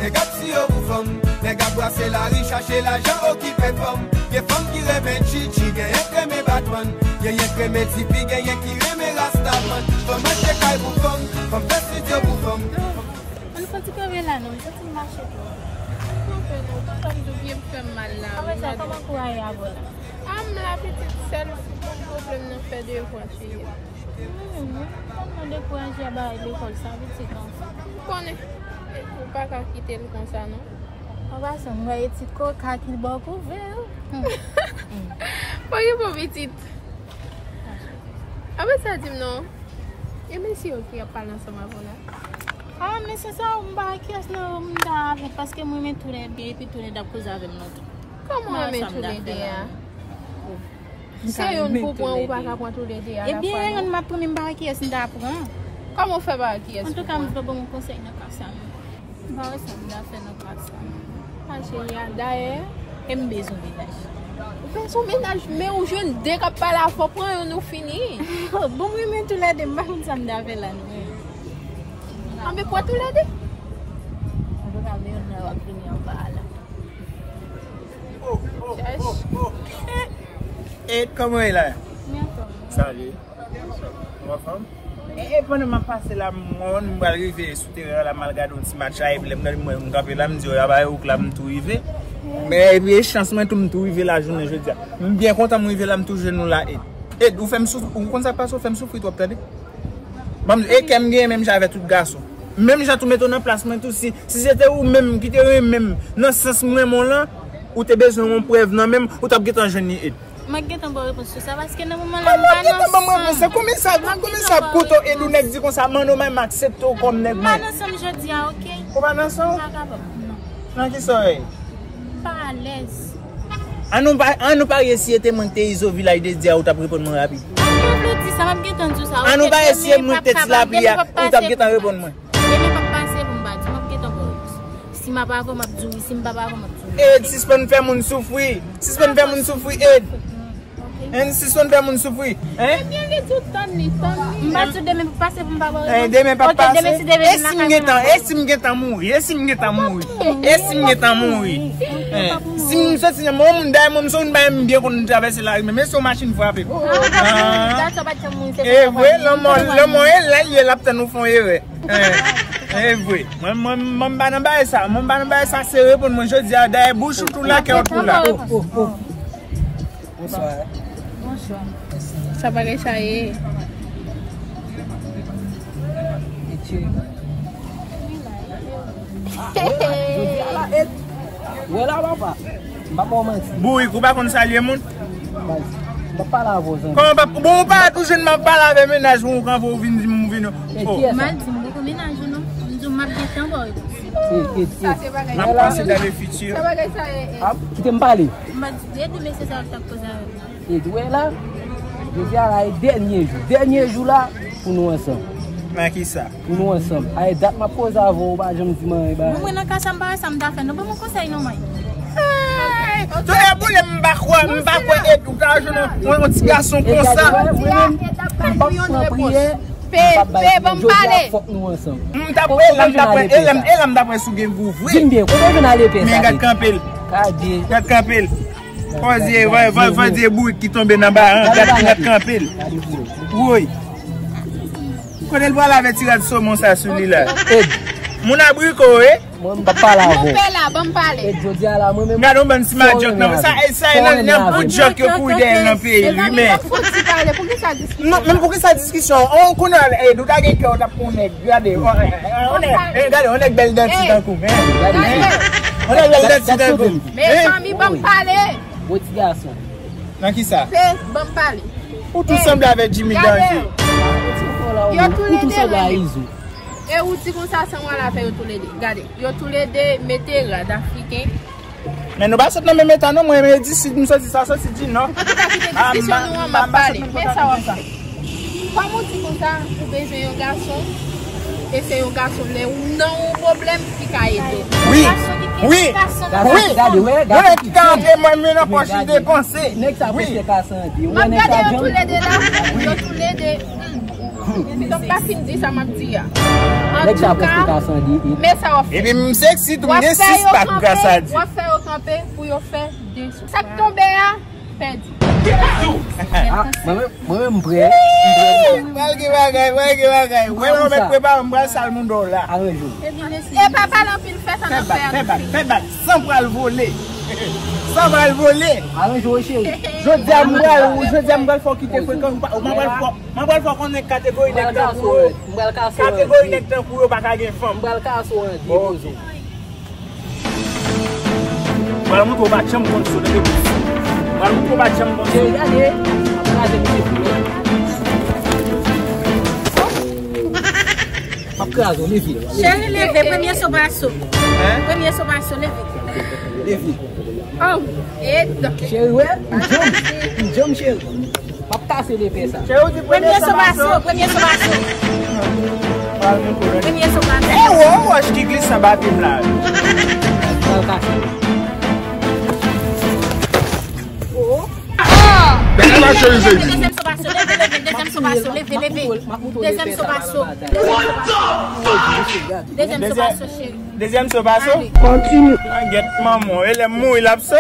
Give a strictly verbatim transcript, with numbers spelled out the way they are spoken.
Nèg ap tiyo pou fanm, nèg ap brase lari, chache lajan, okipe fanm. Gen fanm ki renmen tchitchi, genyen k renmen batman, genyen k renmen tifi, genyen ki renmen rastaman. Fanm achte kay pou fanm, fanm fè estidyo pou fanm. Ann fè ti kanpe la non, m santi m mache twòp. Kanpe non, konsa m di w pye m fè m mal la. Apre sa, kòman kou a ye avè w la? A m la pitit, sèl pwoblèm nan fè devan che ye. Hmm, m tèlman dekouraje a bagay lekòl sa pitit anfen. M konnen. Ou pa ka kite l konsa non. An pasan, m wè etid koka ki bò kouvè. Hmm. Fò gen bon pitit. Apre sa di m non. E mesye yo ki ap pale ansanm avè w la? Ah, mesye sa yo, m pa wè kiyès nan yo m ta avè l, paske m renmen toulède, epi toulède ap koze avè m lontan. Kòman w renmen toulède a? Se youn pou pran, ou pa ka pran toulède a la fwa non. Ebyen, e youn m ap pran, men m pa wè kiyès m ta pran. Kòman w fè pa wè kiyès pou pran? Antouka, m vle ban w konsèy nan ka sa menm. M pa wè sa m ta fè nan ka sa. A cheri a, dayè, e m bezwen mennaj. Ou bezwen mennaj, men ou jwenn de k ap pale avè w, pran youn ou fini. Bon, m renmen toulède, m pa konn sa m ta fè la non. Anben pran toulède. Antouka, men youn nan yo ap vini anba a la. Chèch. E kòman w ye la? M anfòm. Salye. Ou anfòm? E, e pandan m ap pase la, m wè w, m pral rive sou teren an la, m al gade yon ti match la, epi lè m tande m wè moun kanpe la, m di, "O, y ap bay wouk la, m tou rive." Men, epi e chans mwen tou, m tou rive la jounen jodi a. M byen kontan m rive la, m tou jwenn nou la, Ed. Ed, ou fè m souf-, ou konn sa k pase, ou fè m soufri twòp, tande. Ban m di, e kè m genyen menm jan avè tout gason. Menm jan tou mete w nan plas mwen tou, si, si se te ou menm ki te renmen m, nan sans m renmen w lan, ou te bezwen yon prèv nan men m, ou t ap gentan jwenn li, Ed. M ap gentan ba w repons sou sa, paske nan moman la, m pa nan sans. Kòman ap gentan ban m repons? Kòman sa, kòman sa ap koute w, Ed, ou nèg di konsa, mano, m aksepte w kòm nèg mwen. M pa nan san m jodi a, oke? Ou pa nan san w? M pa kapab, non. Nan ki sa w ye? M pa alèz. An nou pa, an nou parye si e te mwen ki te Izo Vilaj de Dye a, ou t ap reponn mwen rapid. An nou vle di sa, m ap gentan di w sa, oke? An nou parye si e mwen ki te Ti Lapli a, ou t ap gentan reponn mwen. Demen p ap pase pou m pa di w, m ap gentan ba w repons. Si m ap avè w, m ap di w wi, si m p ap avè w, m ap di w non. Ed, sispann fè moun soufri. Sispann fè moun soufri, Ed. Hein, sispann fè moun soufri. Hein? Ebyen, li di w tann li, tann li. M pa di w demen p ap pase pou m pa ba w repons. Hein, demen p ap pase. Oke, demen si Dye vle, e si m gentan, e si m gentan mouri, e si m gentan mouri, e si m gentan mouri. Hein, si m soti nan yon moun, dayè mwen, m se yon moun bagay m byen konn travèse lari, men, men se yon machin frape m. Ah, ah. E vre, lanmò, lanmò e la l ye, l ap tann ou fè yon erè. Eh, e vre. Mwen, mwen, mwen m pa nan bagay sa. Mwen m pa nan bagay sa, se reponn mwen jodi a, dayè bouch ou tou la, kè w tou la. Oh, oh, oh. Bonswa. Bonswa. Sa bagay sa ye? Etye. Jodi a la, e, wè la, papa. M pa ba w manti. Bourik, ou pa konn salye moun? Baz, m ap pale avè w, zanmi. Kòman w pa, bon, ou pa toujou m ap pale avè mennaj mwen, ou kanpe, ou vin di m, ou vin, oh. Mal di m poko mennaj ou non. M di w m ap gentan ba w repons. M ap panse dans le futur. Ap kite m pale. M pa di de mesye sa yo k t ap koze avè m nan. E tou wè la, jodi a la e dènye jou. Dènye jou la pou nou ansanm. Nan ki sa? Pou nou ansanm. Ay, dat m ap koze avè w, ou pa janm di m anyen ba. Bon, mwen nan ka sa m pa wè sa m ta fè non. Ban mwen konsèy non, mwen. Hey! Tande boule, m pa kwè, m pa kwè Ed ou ta jwenn yon, yon ti gason konsa. Mwen menm, m p ap pran priyè, m p ap bay priyè. Jodi a fòk nou ansanm. M t ap wè, e la m t ap wè, e la m, e la m t ap wè si w gen gou vre. Di m byen, kote w jwenn ale pè sa? Men gad kanpe l. Gad kanpe l. Fò di, fò, fò, fò di e bourik ki tonbe nan ba an, gad, gad kanpe l. Woy. Kote l pral avè ti rad somon sa sou li la? Ed. Moun abriko, e? Mwen, m p ap pale avè w. Monpè la, ban m pale. Ed, jodi a la, mwen menm. Gad yon bann ti madjòk nan, sa, e, sa, e nan, nan pou djòk yo kouri dèyè l nan peyi l, wi, men. Fò ti pale, poukisa diskisyon sa? Non, men poukisa diskisyon? On konnen, Ed, ou ta gen kè, ou t ap pran nèg. Gade, on, on, on nèg, eh, gade, on nèg bèl danti tankou m, eh. Gade. On nèg bèl danti tankou m. Mezanmi, ban m pale. Gwo ti gason. Nan ki sa? Pe, ban m pale. Ou tou sanble avèk Jimmy Danje. Yo toulede renmen. E ou di konsa san w al avè yo toulede. Gade, yo toulede mete rad afriken. Men nou pa sot nan menm eta non, mwen menm di sid, m soti sa, soti di nò. Antouka, kite diskisyon nou an, m ap pale. Men sa w ap fè. Kòm ou di konsa, ou bezwen yon gason, e se yon gason lè ou nan yon pwoblèm ki ka ede w. Wi, wi, wi. Yon nèg ki ka antre mwen, men nan pòch li depanse. Nèg sa preske ka sante. M ap gade yo toulede la, yo toulede. Donk, pa fin di sa m ap di a. Antouka, men sa w ap fè. Epi m seksi tou, m gen sis pak gras a Dye. W ap fè yo kanpe pou yo fè de sou. Sa k tonbe a, pèdi. Ah, mwen menm, mwen menm, m prè. Pral gen bagay, pral gen bagay. Wè, mwen mèt prepare, m pral sal moun dò la. Aranje w. E pa pale anpil, fè sa n ap fè a. Fè bak, fè bak, fè bak. San pral vole. San pral vole. Aranje w, cheri. Jodi a, m pral, jodi a, m pral fè w kite frekan, m pa, m pral fè w Mwen pral fè w konnen kategori nèg tankou yo. Kategori nèg tankou yo pa ka gen fanm. Mwen pral kase w an de bozo. Mwen pral montre w pa janm konn so nan legliz. Mwen pral montre w pa janm konn so. Cheri, gade. M ap kraze w, leve. M ap kraze w, leve. Cheri, leve. Premye so pa so. Premye so pa so, leve. Leve. Oh, e. Cheri, wè, m janm, m janm, cheri. M ap kase lepè sa. Premye so pa so, premye so pa so. Premye so pa so. E wo, wòch ki glise anba pye m la. Pral kase. Oh. Bèl la, cheri, se. Dezyèm so pa so, leve, leve, dezyèm so pa so, leve, leve. Dezyèm so pa so. Dezyèm so pa so, cheri. Dezyèm so pa so? Kontinye. An gèt manman, e lè m mouri l ap so?